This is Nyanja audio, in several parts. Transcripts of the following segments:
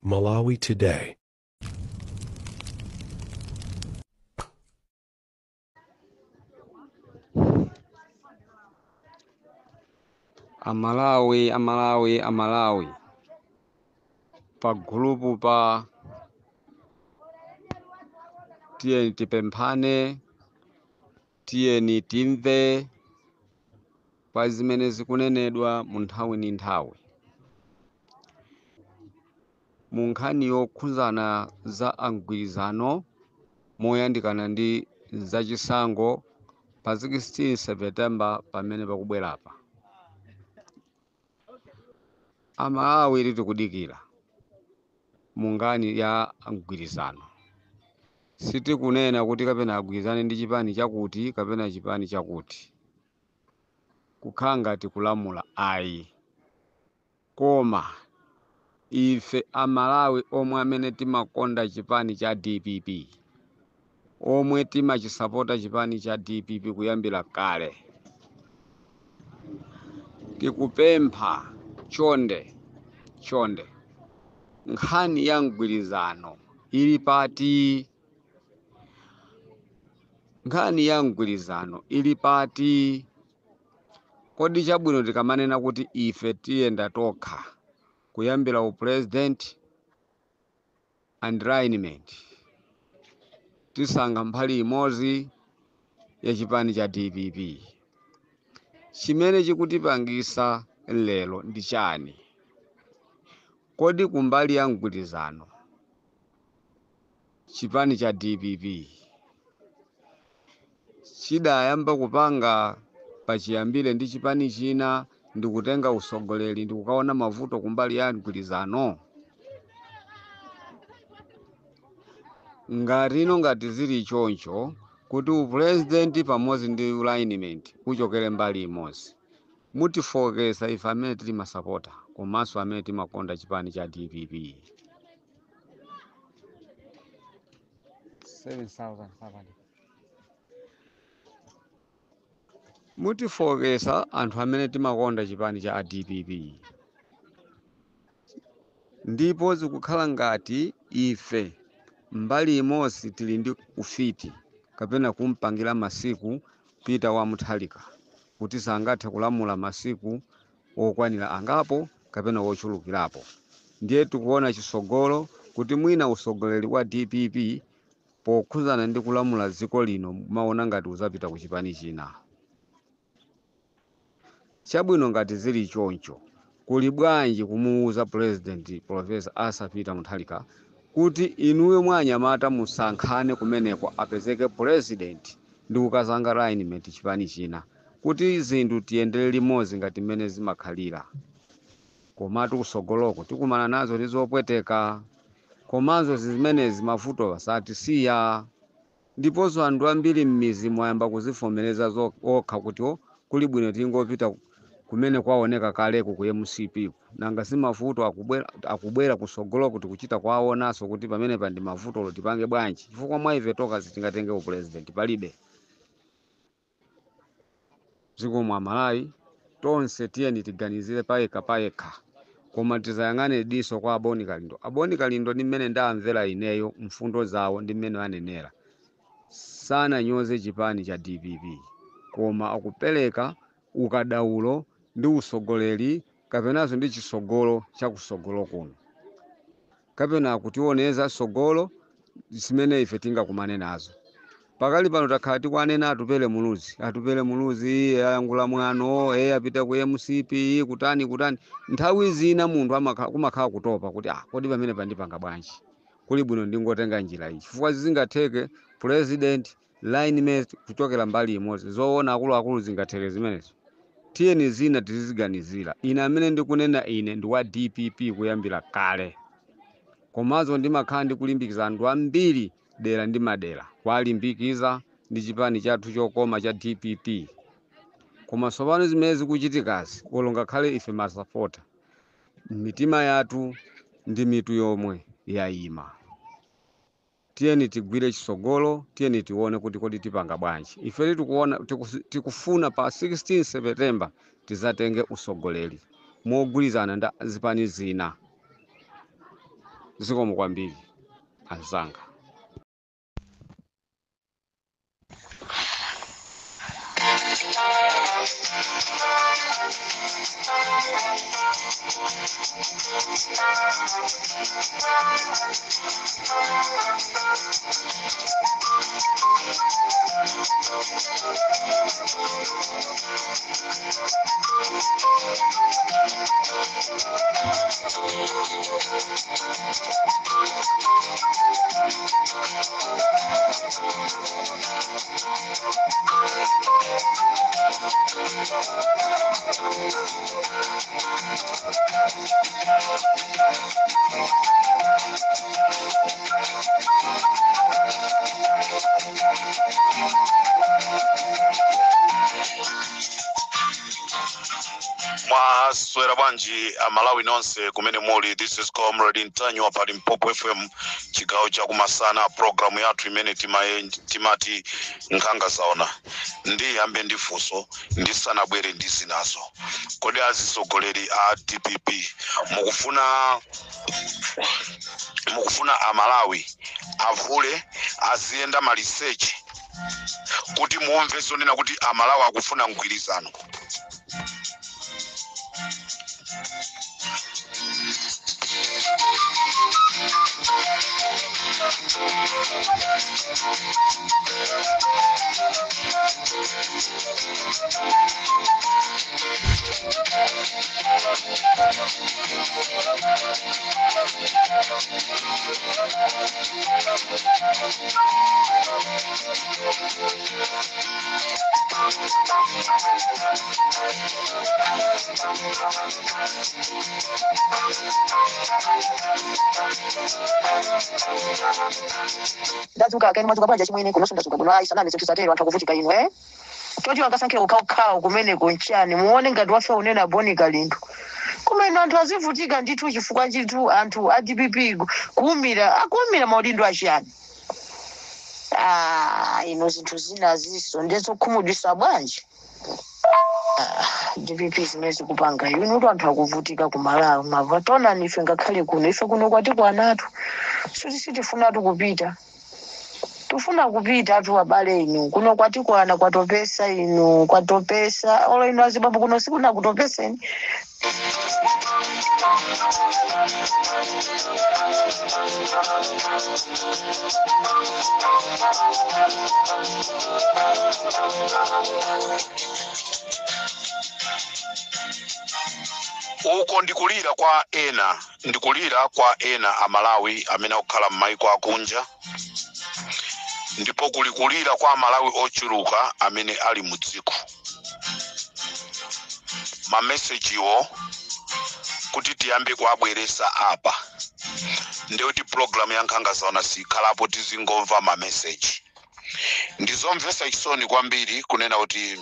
Malawi Today. Amalawi, Amalawi, Amalawi, pa gulupu pa tiyeni tipemphane, tiyeni timve pa zimene zikunenedwa mu nthawi ndi nthawi. Mu nkhani yokhuzana za mgwirizano moyandikana ndi zachisankho pa 16 September pamene pakubwerapa. Amalawi tikudikira mu nkhani ya mgwirizano. Sitikunena kuti kapena agwirizane ndi chipani chakuti kapena chipani chakuti, kukhala ngati kulamula ayi. Koma ife Amalawi omwe amene timakonda chipani cha DPP, omwe timachisapota chipani cha DPP kuyambira kale, tikupempha chonde chonde, nkhani ya mgwirizano ili pati? Nkhani ya mgwirizano ili pati? Kodi chabwino tikamanena kuti ife tiyenda tokha kuyambira upresident and alignment, tisankha mbali imodzi ya chipani cha DPP, chimene chikutipangisa lero ndi chani? Kodi kumbali ya mgwirizano chipani cha DPP chidayamba kupanga pachiyambire ndi chipani china ndikutenga usogoleri ndikukaona mavuto kumbali ya mgwirizano? Ngati ngati zili choncho kuti upresident pamodzi ndi alignment kuchokere mbali imodzi, mutifokesa ife amene tili masapota komanso amene timakonda chipani cha DPP. 7,500. Mutifokesa anthu amene timakonda chipani cha DPP, ndipo zikukhala ngati ife mbali imodzi tili ndi ufiti kapena kumpangira masiku Peter wa Mutharika kuti sangathe kulamula masiku okwanira angapo kapena wochulukirapo. Ndiye tikuona chisogolo kuti mwina usogoleri wa DPP pokhuzana ndi kulamula dziko lino maona ngati uzapita ku chipani china. Chabwino ngati zili choncho, kuli bwanji kumuuza President Professor Arthur Peter Mutharika kuti inuyo mwa anyamata musankhane kumeneko apezeke president ndi kukasankha alignment chipani china, kuti zinthu tiyendere limodzi ngati mmene zimakhalira. Komatu kusogoloko tikumana nazo ndi zopweteka, komanso zimenezi mavuto satisiya. Ndiponso anthu ambiri m'mizi mwayamba kuzivomereza okha kuti o kuli bwino tingopita kumene kwaoneka kaleko ku MCP ku. Nanga si mavuto akubwera kusogolo kuti kuchita kwaonanso kuti pamenepa ndi mavuto tipange bwanji, chifukwa mwa ife tokha sitingatenge upresident palibe. Zikomo Amalawi tonse, tiyeni tiganizire payekha payekha, koma tisayang'ane diso kwa Aboni Kalindo. Aboni Kalindo ndi mmene ndamvera ineyo mfundo zawo ndi mmene anenera, sananyoze chipani cha DPP, koma akupereka ukadaulo ndi usogoleri kapenanso ndi chisogolo chakusogolo kuno, kapena akutioneza sogolo zimene ife tingakumane nazo. Pakali pano takhala tikuanena Atupele Muluzi, Atupele Muluzi iye ayankhula mwano, iye apita ku MCP kutani kutani. Nthawi zina munthu kumakhala kutopa kuti kodi pamene pandipanga bwanji, kuli bwino ndingotenga njira iyi, chifukwa zingatheke president alignment kuchokera mbali imodzi. Zoona akuluakulu, zingatheke zimenezo? Tiyeni zina tiziziganizira. Ine amene ndikunena ine ndi wa DPP kuyambira kale, komanso ndimakhala ndikulimbikiza anthu ambiri dera ndi madera kuwalimbikiza ndi chipani chathu chokoma cha DPP. Koma tsopano zimene zikuchitikazi, olo ngakhale ife masapota, mitima yathu ndi mitu yomwe yayima. Tiyeni tigwire chisogolo, tiyeni tione kuti kodi tipanga bwanji. Ife tikufuna pa 16 September tizatenge usogoleri mogwirizana ndi zipani zina. Zikomo kwambiri anzanga. Mwaswera bwanji Amalawi nonse kumene muli? This is Comrade Ntanyiwa pa Limpopo FM, chigawo chakumasana, programu yathu imene timati Nkhanga Zaona. Ndiyambe ndi funso ndisanabwere ndi zinazo. Kodi azisogoleri a DPP mukufuna Amalawi avule, aziyenda maliseche, kuti mumve zonena kuti Amalawi akufuna mgwirizano? Ndadzuka kani? Mwadzuka bwanji chimwene? Kunoso ndadzuka bwino. Ayi, sanani zinthu zatero, anthu akuvutika inu, eh? Choti angasankhe ukhaukhawu kumeneko nchani? Muone ngati wafe unena Boni Kalindo, kumene anthu azivutika ndithu chifukwa ndithu anthu a DPP kuwumira, akuwumira maudindo achiyani? Ah, ino zinthu zina ziso ndizokhumudwisa bwanji. Ah, DPP zimene zikupanga inu, anthu akuvutika kumalawi. Mava tonani ife, ngakhale kuno ife kuno kwatikwanatu, suti sitifunatu kupita, tifuna kupita tu abale inu. Kuno kwatikwana, kwatopesa inu, kwatopesa. Olo inu azibambo kuno sikuna kutopeseni. Uko ndikulira kwa ena, ndikulira kwa ena Amalawi amene akukhala m'maiko akunja, ndipo kuli kulira kwa Amalawi ochuluka amene ali mu dziko. Mamesejiwo kuti tiyambe kuabweresa apa, ndikuti programu ya Nkhanga Zaona sikhalapo, tizingomva mameseji. Ndizomvetsa chisoni kwambiri kunena kuti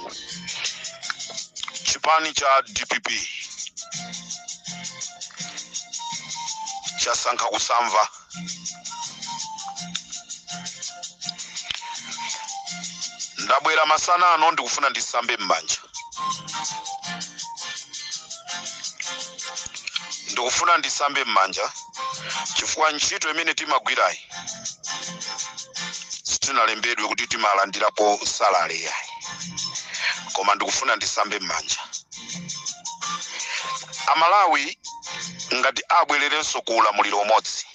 chipani cha DPP chasankha kusamva. Ndabwera masana ano, ndikufuna ndisambe m'manja, ndikufuna ndisambe m'manja chifukwa ntchito imene timagwirayi sitinalembedwe kuti timalandirapo salary yayi, koma ndikufuna ndisambe m'manja. Amalawi ngati abwererenso ku ulamuliro umodzi,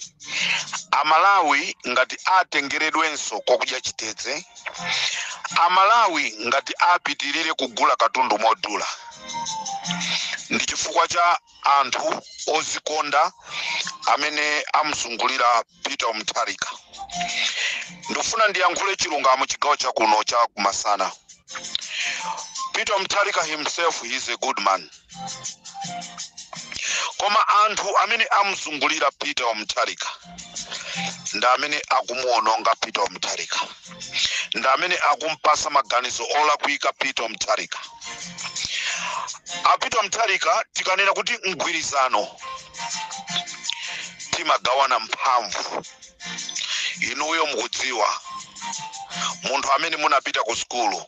Amalawi ngati atengeredwenso kokudya chitedze, Amalawi ngati apitirire kugula katundu modula, ndi chifukwa cha anthu ozikonda amene amuzungulira Peter Mutharika. Ndikufuna ndiyankhule chilungamo chigawo chakuno cha kumasana. Peter Mutharika himself, he is a good man, koma anthu amene amuzungulira Peter Mutharika ndi amene akumuononga Peter Mutharika, ndi amene akumpasa maganizo olakwika Peter Mutharika. A Peter Mutharika, tikanena kuti mgwirizano, timagawana mphamvu. Inuyo mukudziwa, munthu amene munapita ku sukulu,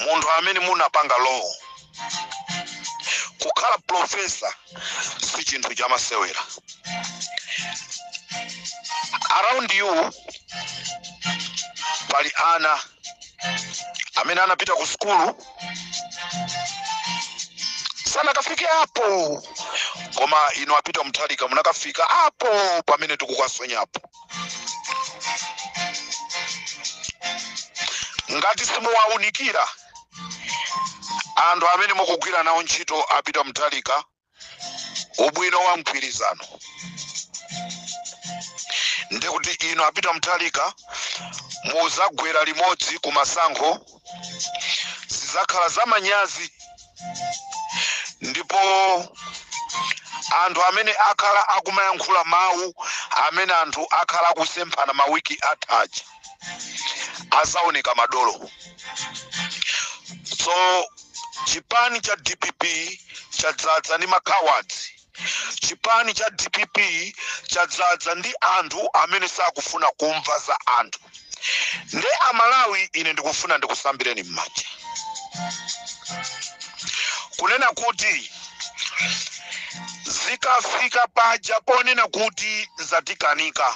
munthu amene munapanga law, kukhala professor si chinthu chamasewera. Around you pali ana amene anapita ku sukulu, sanakafike apo, koma inu a Peter Mutharika munakafika apo pamene tikukasonyapo. Ngati simuwaunikira anthu amene mukugwira nawo ntchito a Peter Mutharika ubwino wa mgwirizano, ndikuti inu a Peter Mutharika muzagwera limodzi ku masankho, zizakhala zamanyazi. Ndipo anthu amene akhala akumayankhula mawu amene anthu akhala akusemphana mawiki athaji azaoneka madolo. So chipani cha DPP chadzadza ndi macowards, chipani cha DPP chadzadza ndi anthu amene sakufuna kumva za anthu. Nde Amalawi, ine ndikufuna ndikusambireni m'manja kunena kuti zikafika paja ponena kuti zatikanika,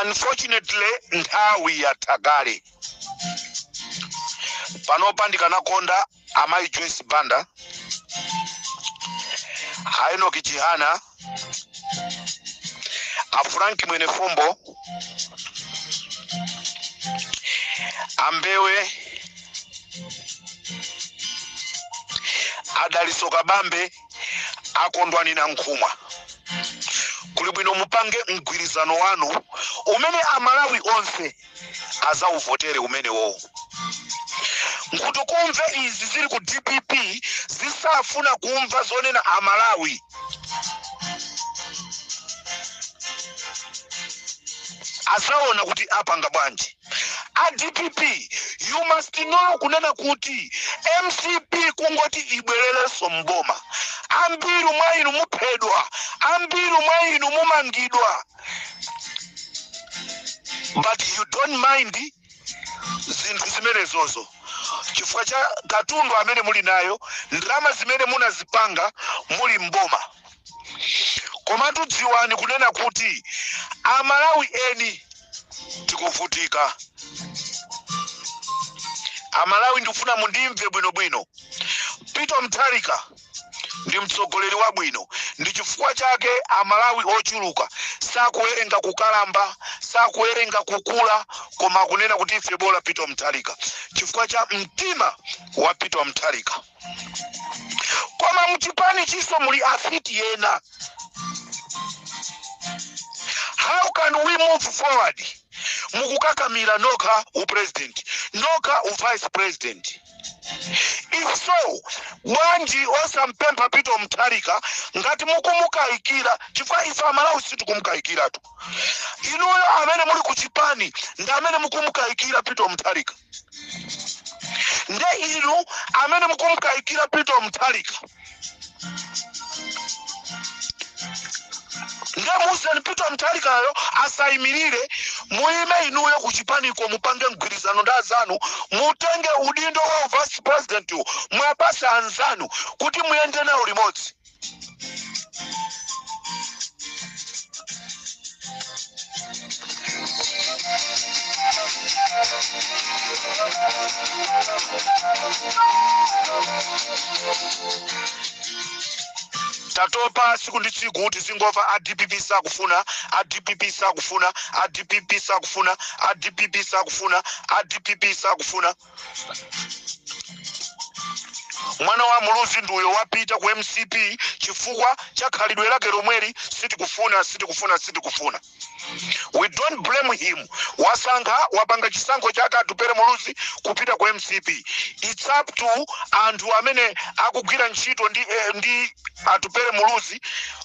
unfortunately nthawi yatha kale. Panopa ndikanakonda amayi Joyce Banda, a Enoch Chihana, a Frank Mwenefumbo, ambewe a Dalitso Kabambe, a Kondwani Nankhumwa, kuli bwino mupange mgwirizano wanu umene Amalawi onse azauvotere umenewo, nkuti kumve izi zili ku DPP zisafuna kumva zonena Amalawi. Azaona kuti apanga bwanji a DPP. You must know kunena kuti MCP kungoti ibwererenso mboma, ambiri mwa inu muphedwa, ambiri mwa inu mumangidwa, but you don't mind zinthu zimenezozo chifukwa cha katundu amene muli nayo, ndalama zimene munazipanga muli mboma. Komatu dziwani kunena kuti Amalawi eni tikuvutika. Amalawi, ndikufuna mundimve bwinobwino. Peter Mutharika ndi mtsogoleri wabwino, ndi chifukwa chake Amalawi ochuluka sakuwerenga kukalamba, sakuwerenga kukula, koma akunena kuti ife bola Peter Mutharika, chifukwa cha mtima wa Peter Mutharika. Koma mchipani chiso muli afiti ena. How can we move forward mukukakamira nokha upresident, nokha uvice president? If so, bwanji osampempha Peter Mutharika ngati mukumukayikira? Chifukwa ife Amalawi sitikumukayikiratu. Inuyo amene muli ku chipani ndi amene mukumukayikira Peter Mutharika. Nde inu amene mukumukayikira Peter Mutharika, nde muuzeni Peter Mutharikayo asayimirire, muyime inuyo kuchipaniko, mupange mgwirizano ndi anzanu, mutenge udindo wa vice president, mwapase anzanu kuti muyende nawo limodzi. Tatopa tsiku ndi tsiku tizingomva a DPP sakufuna, a DPP sakufuna, a DPP sakufuna, a DPP sakufuna, a DPP sakufuna. Mwana wa Muluzi nduyo wapita ku MCP chifukwa cha khalidwe lake lomweli: sitikufuna, sitikufuna, sitikufuna. We don't blame him. Wasankha, wapanga chisankho chake Atupere Muluzi kupita ku MCP. It's up to anthu amene akugwira ntchito ndi Atupere Muluzi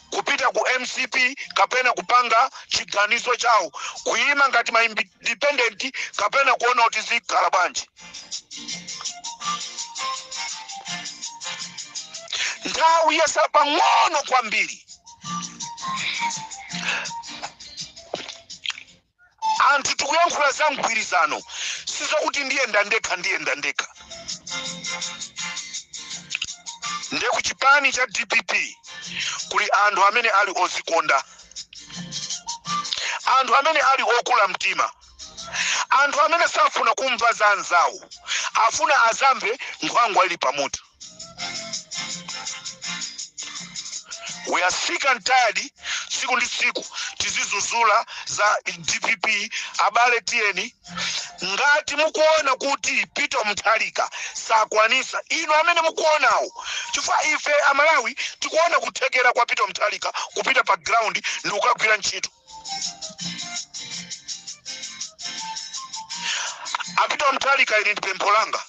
kupita ku MCP kapena kupanga chiganizo chawo, kuyima ngati ma independent kapena kuona kuti zikhala bwanji. Nthawi yasala pang'ono kwambiri. Anthu tikuyankhula za mgwirizano, sizokuti ndiyenda ndekha, ndiyenda ndekha. Nde ku chipani cha DPP kuli anthu amene ali ozikonda. Anthu amene ali okula mtima, anthu amene safuna kumva za anzawo, afuna azamve nkhwangwa ili pamutu. We are sick and tired. Tsiku ndi tsiku tizizuzula za DPP. Abale, tiyeni, ngati mukuona kuti Peter Mutharika sakwanisa, inu amene mukuonawo, chifukwa ife Amalawi tikuona kuthekera kwa Peter Mutharika kupita pa ground ndi kukagwira ntchito. A Peter Mutharika, ili ndi pempho langa: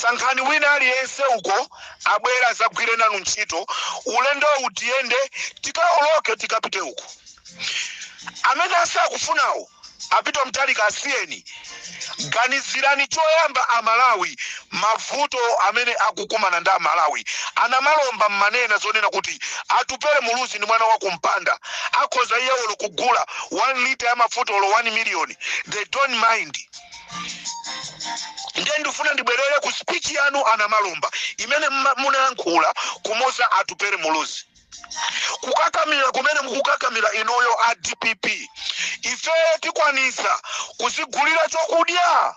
sankhani wina aliyense uko abwera azagwire nanu ntchito. Ulendo tiyende, tikaoloke, tikapite uko. Amene asakufunawo a Peter Mutharika, asiyeni. Ganizirani choyamba Amalawi, mavuto amene akukumana ndi Amalawi. Anamalomba mmanena zonena kuti Atupele Muluzi ndi mwana wa kumpanda, akhoza iye olo kugula 1 lita ya mafuta olo 1 million, they don't mind. Ndiye ndifuna ndibwerere ku speech yanu, Anamalomba, imene munayankhula kumuza Atupele Muluzi. Kukakamira kumene mukukakamira inuyo a DPP, ifeyo tikwanisa kuzigulira chokudya?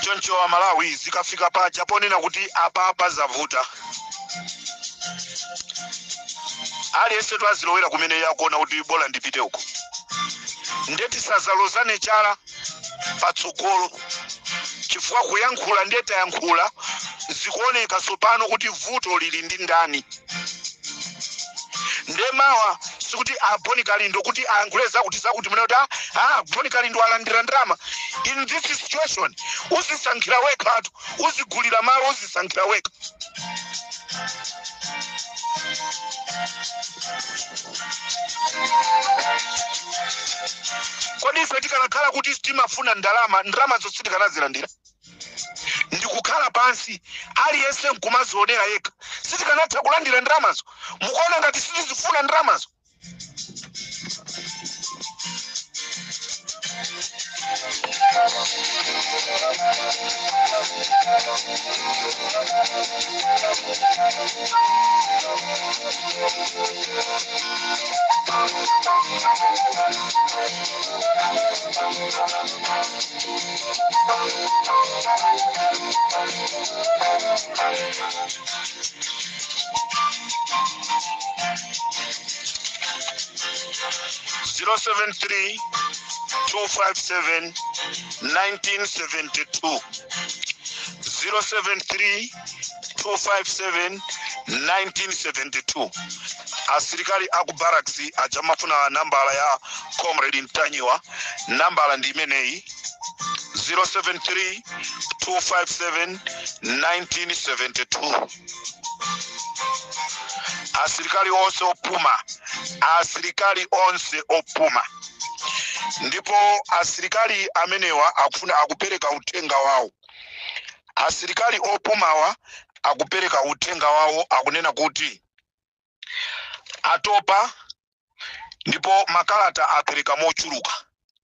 Choncho Amalawi, zikafika paja ponena kuti apapa zavuta, aliyense twazilowera kumene yakuona kuti bola ndipite uko. Ndiye tisazalozane chala patsogolo, chifukwa kuyankhula ndiye tayankhula, zikuoneka tsopano kuti vuto lili ndi ndani. Ndiye mawa sikuti a Bon Kalindo kuti ayankhule zakuti zakuti, mene kuti ah, Bon Kalindo alandira ndalama. In this situation uzisankhira wekhatu, uzigulira malo, uzisankhira wekha. Kodi ife tikanakhala kuti timafuna ndalama, ndalama zonse tikanazilandira ndikukhala pansi, aliyense nkumazionera yekha, sitikanatha kulandira ndalamazo? Mukuona ngati sitizifuna ndalamazo? 073 257 1972, 073 257 1972. Asilikali aku barracks aja mafuna nambala ya Comrade Ntanyiwa, nambala ndi imeneyi: 073 257 1972. Asilikali onse opuma, asilikali onse opuma. Ndipo asilikali amenewa akufuna, akupereka uthenga wawo. Asilikali opumawa akupereka uthenga wawo, akunena kuti atopa ndipo makalata apereka mochuluka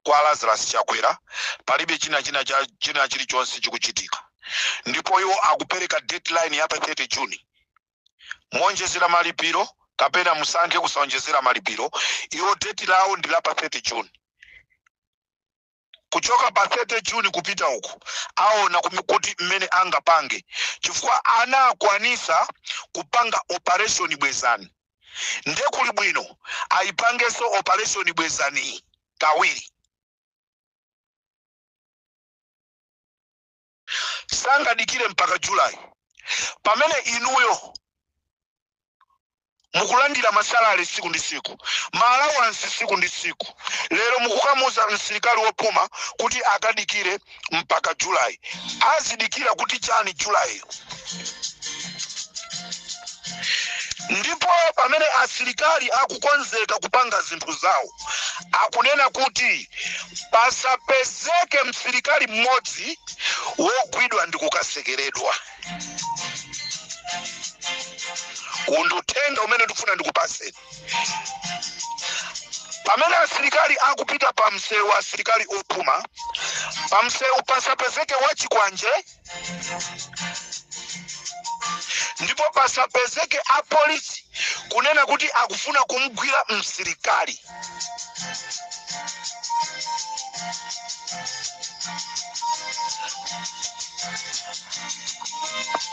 kwa Lazarus Chakwera, palibe china china cha china chilichonse chikuchitika. Ndipo iwo akupereka deadline ya pa 30 June: monjezera malipiro kapena musankhe kusaonjezera malipiro. Iwo date lawo ndi la pa 30 June. Kuchoka pa 30 June kupita uku, aona kuti mmene angapange, chifukwa anakwanisa kupanga Operation Bwezani, nde kuli bwino ayipangenso Operation Bwezani kawiri. Sangadikire mpaka July pamene inuyo mukulandira ma salary siku ndi siku, ma allowance siku ndi siku. Lero mukukamuza msilikali wopuma kuti akadikire mpaka July. Azidikira kuti chani July? Ndipo pamene asilikali akukonzeka kupanga zinthu zawo, akunena kuti pasapezeke msilikali mmodzi wogwidwa ndi kukasekeredwa. Uwu ndi uthenga umene ndikufuna ndikupaseni. Pamene asilikali akupita pa msewu, asilikali opuma pa msewu, pasapezeke wachikwanje ndipo pasapezeke apolisi kunena kuti akufuna kumgwira msilikali.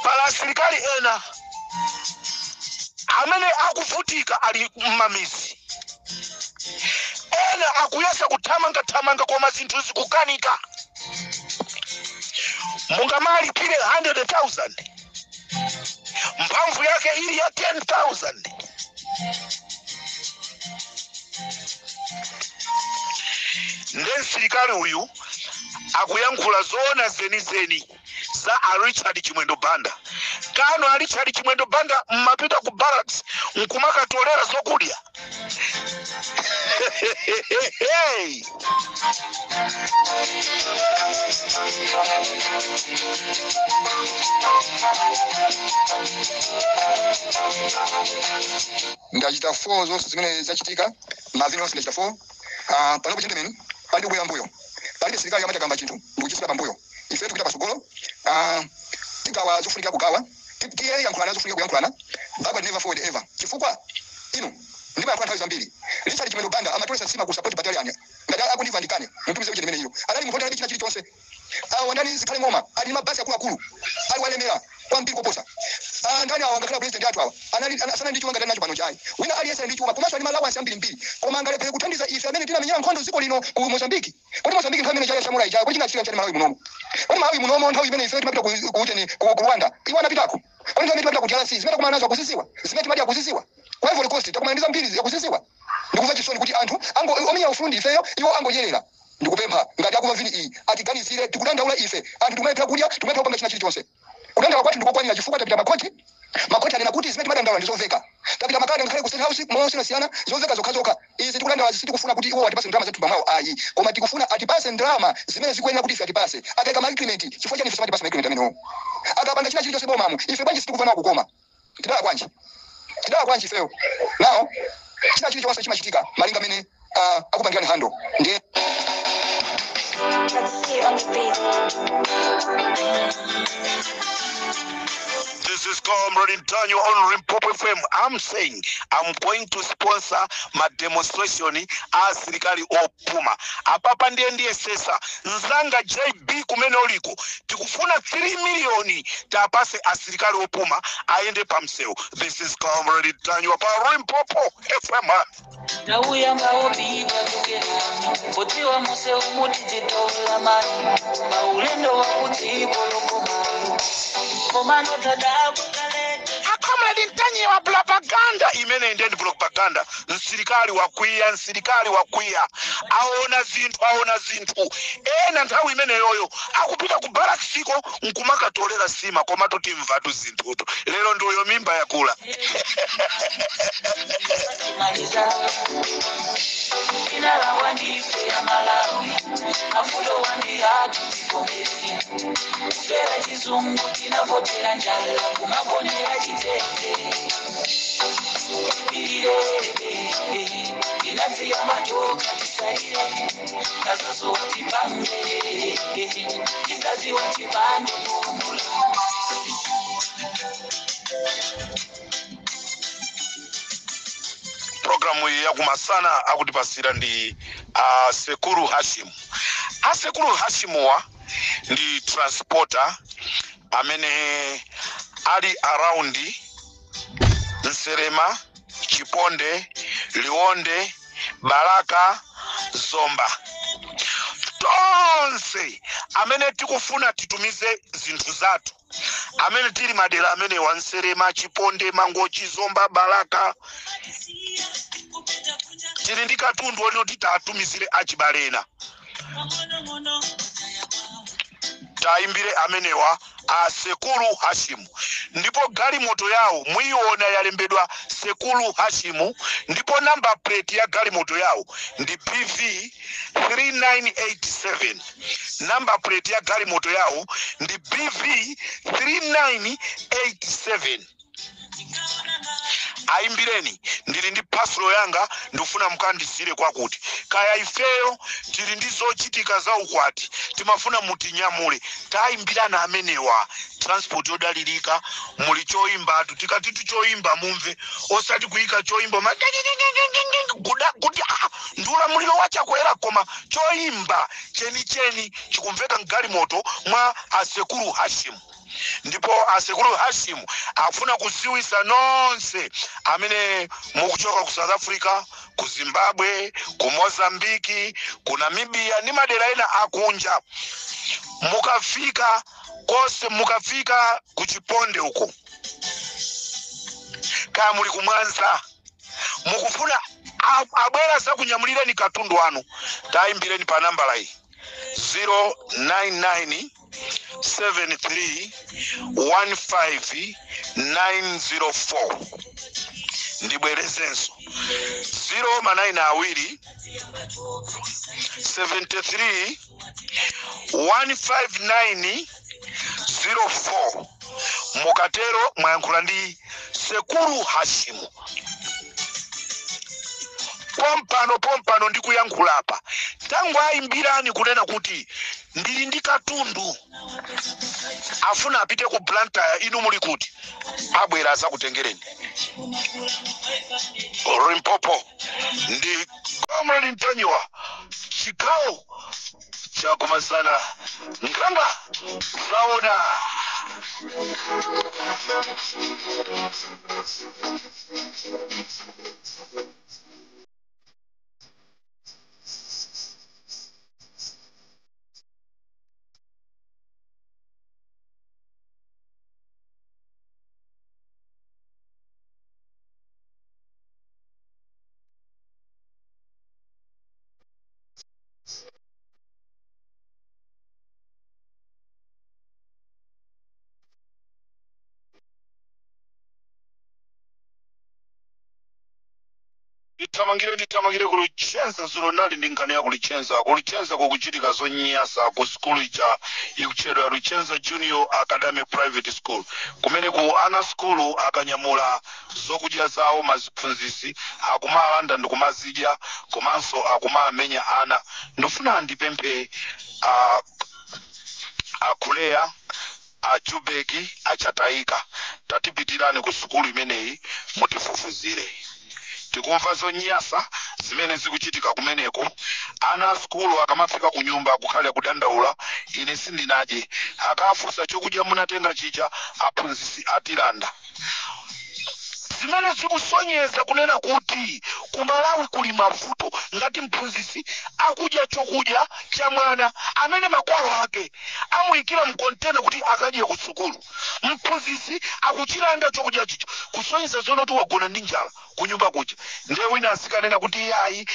Pala asilikali ena amene akuvutika ali m'mamizi, ena akuyesa kuthamangathamanga koma zinthu zikukanika. Mungamalipire 100,000, mphamvu yake ili ya 10,000. Nde msilikali uyu akuyankhula zoona zenizeni za a Richard Chimwendo Banda. Kano a Richard Chimwendo Banda mmapita ku barracks nkumakatolera zokudya. Hey! Ndachita 4 zonse zimene zachitika mavini onse ndachita 4. Panopo gentlemen, palibe kubwera mbuyo, palibe silikali amati akamba chinthu ndikuchisula pambuyo. Ife tikupita pasogolo. Tigawa zofunika kugawa, tiyankhulana zofunika kuyankhulana. Backward never, forward ever. Chifukwa inu ndimayankhula nthawi zambiri, Richard Chimwendo Banda amatolesa nsima ku support battalion. Ngati akundimva ndikane mutumize kuchene imene iyo anali munthu analibe china chilichonse. Awa ndani Zikhale Ng'oma ali mabasi akuluakulu, ali walemera kwambiri koposa. Ndani awa, ngakhala president athu awa anali sana ndi chuma ngati nacho pano chayi. Wina aliyense ali ndi chuma komanso ali ma allowance ambirimbiri, koma angalephere kuthandiza ife amene tinamenyera nkhondo dziko lino ku Mozambique? Kodi Mozambique nthawi imene chaya chamula ija, kodi chinachitika chani Malawi munomo? Kodi Malawi munomo nthawi imene ife timapita ku Rwanda, iwo anapitako? Kodi nthawi imene timapita ku DRC, zimene takumana nazo akuziziwa? Zimene timati akuziziwa ku Ivory Coast, takumana ndi zambiri akuziziwa? Ndikumva chisoni kuti anthu ango omenya ufulu ndi ifeyo, iwo angodyerera. Ndikupempha ngati akumva vini iyi atiganizire. Tikudandaula ife anthu, tikumalephera kudya, tikumalephera kupanga china chilichonse. Kudandaula kwathu ndikokwanira chifukwa tapita makhoti. Makhoti anena kuti zimene timadandaula ndizomveka. Tapita makalata ngakhale ku State House, malo osiyanasiyana, zomveka zokhazokha. Izi tikudandaula sitikufuna kuti iwo atipase ndalama za thumba mwawo ayi, koma tikufuna atipase ndalama zimene zikuyenera kuti ife atipase. Akaika ma increment, chifukwa chani ife samatipasa ma increment amenewo? Akapanga china chilichonse bomamu, ife bwanji sitikumva nawo kukoma? Tidala kwanji? Tidala kwanji ifeyo? Nawo china chilichonse chimachitika malinga amene akupangirani handle ndiye. Let's see on the beat. This is Comrade Ntanyiwa on Limpopo FM. I'm saying I'm going to sponsor my demonstration asilikali opuma. Apapa ndiye ndiyesesa nzanga JB kumene uliko, tikufuna 3 miliyoni tapase asilikali opuma ayende pamsewu. This is Comrade Ntanyiwa pa Limpopo FM. Nauya ngaopita kukenani potiwa muse umutijitola mani paulendo wa kudziko lokomalo komano tadakukaleta. A Comrade Ntanyiwa, propaganda imene ndiye ndi propaganda. Msilikali wakwiya, msilikali wakwiya, aona zinthu, aona zinthu. Ena nthawi imeneyoyo akupita ku baraksiko nkumakatolera sima, koma totimvatu zinthutu. Lero ndiuyo mimba yakula. Maliza inalawa ndife ya Malawi, mafuto wandi atu tikomere kufera chizungu, tinavotera njala kumagonera chitete ire inadziya matoka tisaire nazozo watipange tisaziwa chipande pomula. Programu iyi yakumasana akutipasira ndi Sekuru Hashim. Asekuru Hashimuwa ndi transporter amene ali around Nserema, Chiponde, Liwonde, Balaka, Zomba. Tonse amene tikufuna titumize zinthu zathu, amene tili madera amene wa Nserema, Chiponde, Mangochi, Zomba, Balaka, tili ndi katundu woti tatumizire achibalena. Tayimbire amenewa, a Sekulu Hashimu, ndipo galimoto yawo muyiona yalembedwa Sekulu Hashimu, ndipo number plate ya galimoto yawo ndi BV 3987. Number plate ya galimoto yawo ndi BV 3987. Ayimbireni: "Ndili ndi parcel yanga, ndikufuna mukandisire kwakuti." Kaya ifeyo tili ndi zochitika za ukwati, timafuna mutinyamule. Tayimbirana amenewa, transport yodalirika. Muli choyimbatu, tikatitu choyimba mumve, osati kuyika choyimba guda kuti ndi ulamuliro wachakwera, koma choyimba chenicheni chikumveka mgalimoto mwa Asekuru Hashimu. Ndipo Asekuru Hashimu afuna kuziwisa nonse amene mukuchoka ku South Africa, ku Zimbabwe, ku Mozambiki, ku Namibia ndi madera ena akunja, mukafika konse, mukafika ku Chiponde uko, kaya muli kumwanza, mukufuna abwera zakunyamulireni katundu wanu, tayimbireni pa nambala iyi: 099 73 15 904. Ndibwerezenso: 0 manayina awiri 73 159 04. Mukatero mwayankhula ndi Sekuru Hashimu. Pompano pompano ndikuyankhulapa, tango ayimbirani kunena kuti ndili ndi katundu, afuna apite ku Blantyre, inu muli kuti, abwera azakutengereni. Limpopo ndi Comrade Ntanyiwa, chigawo chakumasana, nkhanga zaona. Ndithamangire, ndithamangire kuLuchenza. Zulo nali ndi nkhani ya kuLuchenza. KuLuchenza kukuchitika zonyasa ku skulu cha ikutchedwa Luchenza Junior Academy Private School. Kumene ku ana skulu akanyamula zokudya zawo, maziphunzisi akumalanda ndikumazidya, komanso akumamenya ana. Ndifuna ndipemphe akuleya achubeki achatayika, tatipitirani ku sukulu imeneyi mutifufuzire. Tikumva zonyasa zimene zikuchitika kumeneko. Ana a sukulu akamafika ku nyumba akukhale kudandaula: "Ine sindinadye." Akafunsa chokudya munatenga chija, "Aphunzisi atilanda." Zimene zikusonyeza kunena kuti ku Malawi kuli mavuto. Ngati mphunzisi akudya chokudya cha mwana amene makolo ake amuyikira mkontena kuti akadye ku sukulu, mphunzisi akuchilanda chokudya chicho, kusonyeza zoona kuti wagona ndi njala kunyumba kuja. Ndiye wina asikanena kuti iyayi,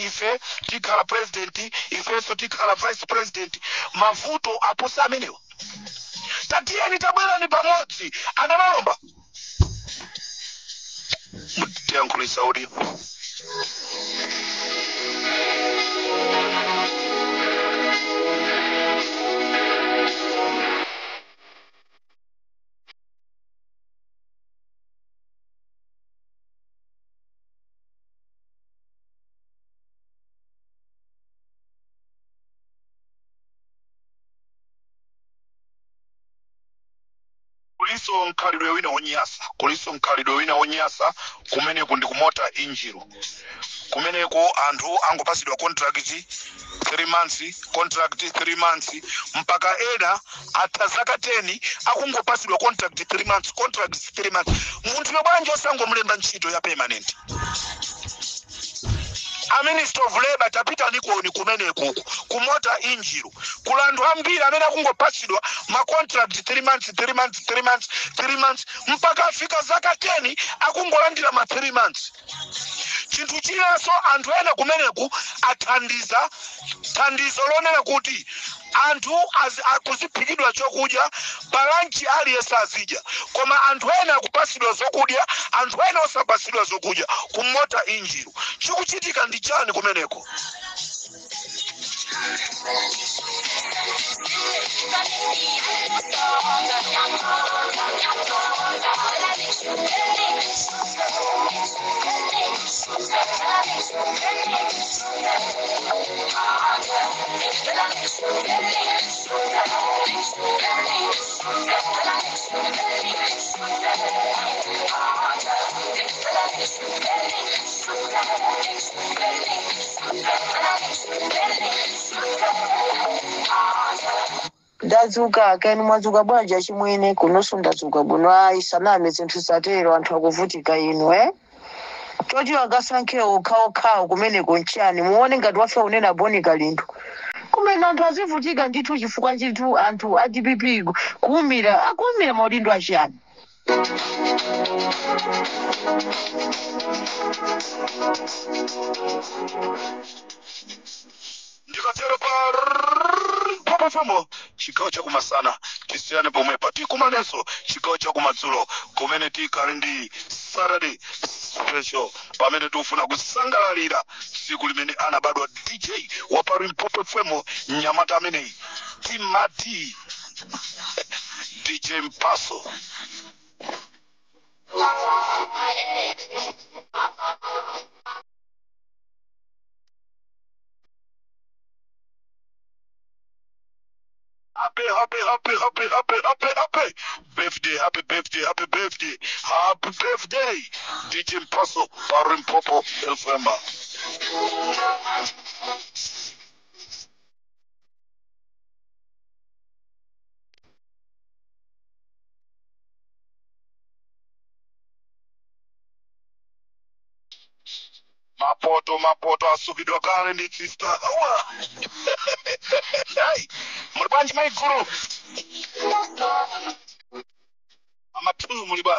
ife tikhala president, ifenso tikhala vice president. Mavuto aposa amenewa? Tatiyeni, tabwerani pamodzi. Anamalomba, tiyankhulisa audio. Kuliso mkhalidwe wina wonyasa, kuliso mkhalidwe wina wonyasa kumeneku ndi kumota injiro. Kumeneko anthu angopasidwa contract 3 months, contract 3 months, mpaka ena atha zaka 10 akungopasidwa contract 3 months, contract 3 months. Munthu bwanji osangomulemba ntchito ya permanent? A Minister of Labor, tapita nikoni kumenekuku kumota injiro. Kula anthu ambiri amene akungopasidwa ma contract 3 months, 3 months, 3 months, 3 months, mpaka afika zaka 10 akungolandira ma 3 months. Chinthu chinanso, anthu ena kumeneku athandiza thandizo lonena kuti Anthu akuziphikidwa chokudya pa lunch, aliyense azidya, koma anthu ena akupasidwa zokudya, anthu ena osapasidwa zokudya ku Mota-Engil. Chikuchitika ndi chani kumeneko? Ndadzuka kani, mwadzuka bwanji achimwene? Kunonso ndadzuka bwino. Ayi, saname, zinthu zatero, anthu akuvutika inu, eh? Choti akasankhe okhaokhawo kumeneko nchani? Muone ngati wafe unena Boni Kalindo kumene anthu azivutika ndithu, chifukwa ndithu anthu a DPP kuwumira, akuwumira maudindo achiyani? Ndikatero pa Limpopo FM, chigawo chakumasana tisiyane pomwepa. Tikumanenso chigawo chakumadzulo kumene tikali ndi Saturday special, pamene tikufuna kusangalalira tsiku limene anabadwa DJ wa pa Limpopo FM, mnyamata ameneyi timati DJ Mpaso. Happy, happy, happy, happy, happy, happy, happy birthday, happy birthday, happy birthday, happy birthday, DJ Mpaso pa Limpopo FM. Mapoto, mapoto asukidwa kale ndi sister awa. Ai, muli bwanji maiguru? Amatuzu, muli bwa?